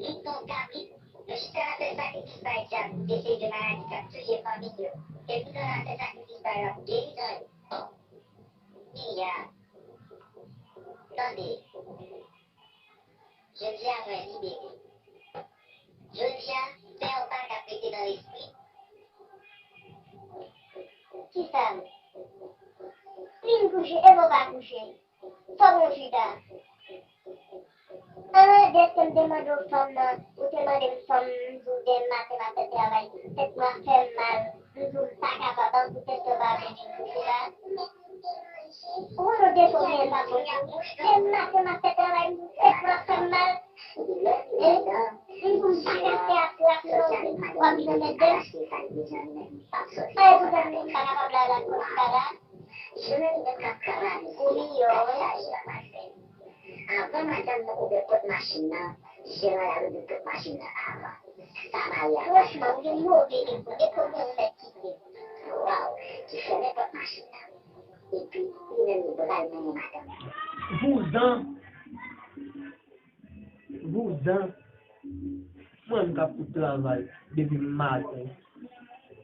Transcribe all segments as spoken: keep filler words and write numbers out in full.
Vin gon kabrit, yo chita n ap fè sakrifis bay dyab, pou te seve maladi k ap touye fanmi yo. Epi nou nan fè sakrifis bay yo pou gerizon yo. Miya, tande. Jodi a mwen libere. Jodi a, pè w pa ka rete nan lespri. Kisa m? Vin kouche, e bon pa kouche. Fò bon chita. Ah, dèske m te mande w fanm nan, ou te mande m fanm, m di w demen maten m ap fè travay, tèt mwen ap fè m mal, m di w m pa kapab, an pou tèt yo pa vle vin kouche la. Ou wè nou defo byen pa bon. Demen maten m ap fè travay, m di w tèt mwen ap fè m mal. E, m di w m pa ka fè atraksyon, w ap vin anmède m. Ay, pou tèt mwen m pa kapab la, la, la. Jeran li menm k ap kanalize, wi, yo, wi. Sa Jeran pral fè. Avan madanm nan ouvè pòt machin nan, Jeran al ouvri pòt machin nan avan. Sa mari a pral fè. Franchman, ou gen move defo, defo gen yon nèg ki vle. Waw, ki fèmen pòt machin nan. Epi, li menm li pral mennen madanm nan. Vouzan. Vouzan. Mwen m k ap fout travay depi maten.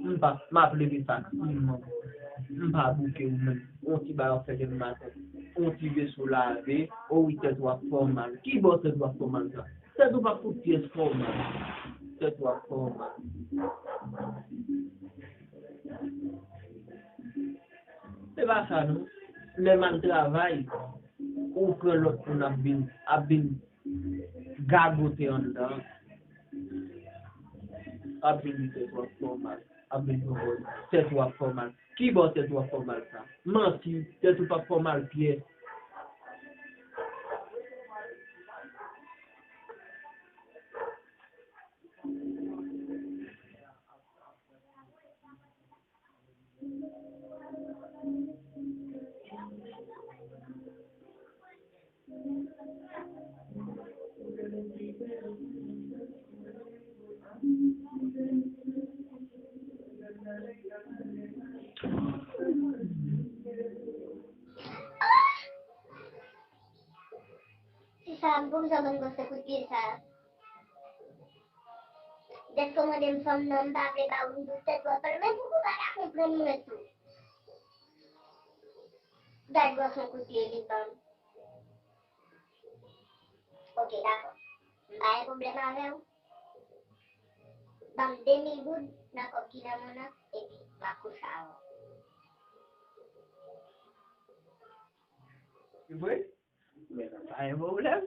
M pa, m ap leve sak siman. M pa bouke ou menm. On ti bagay w ap fè depi maten. On ti veso lave. O wi, tèt ou ap fè w mal. Kibò tèt ou ap fè w mal sa? Tèt ou p ap fout pyès fè w mal. Tèt ou ap fè w mal. Se pa sa non. Lè m al travay, ou pran lòt moun ap vin, ap vin gagote anndan. Ap vin di tèt ou ap fè w mal. Ap vin di w tèt ou ap fè w mal. Kibò tèt ou ap fè w mal sa? Manti, tèt ou p ap fè w mal pyès. Se sa, m pou m jan bann gwo se kout pye sa. Dèske w mande m fanm nan, m pa vle ba ou, m di w tèt w ap fè l, men pouki w pa ka konprann mwen tou? Gad gwòs yon kout pye li ban m. Oke, dakò. M pa gen pwoblèm avè w. Ban m de mil goud nan kòb ki nan men w nan, epi m ap kouche avè w. Se vre? Men sa pa gen pwoblèm.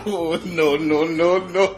Oh, no, no, no, no.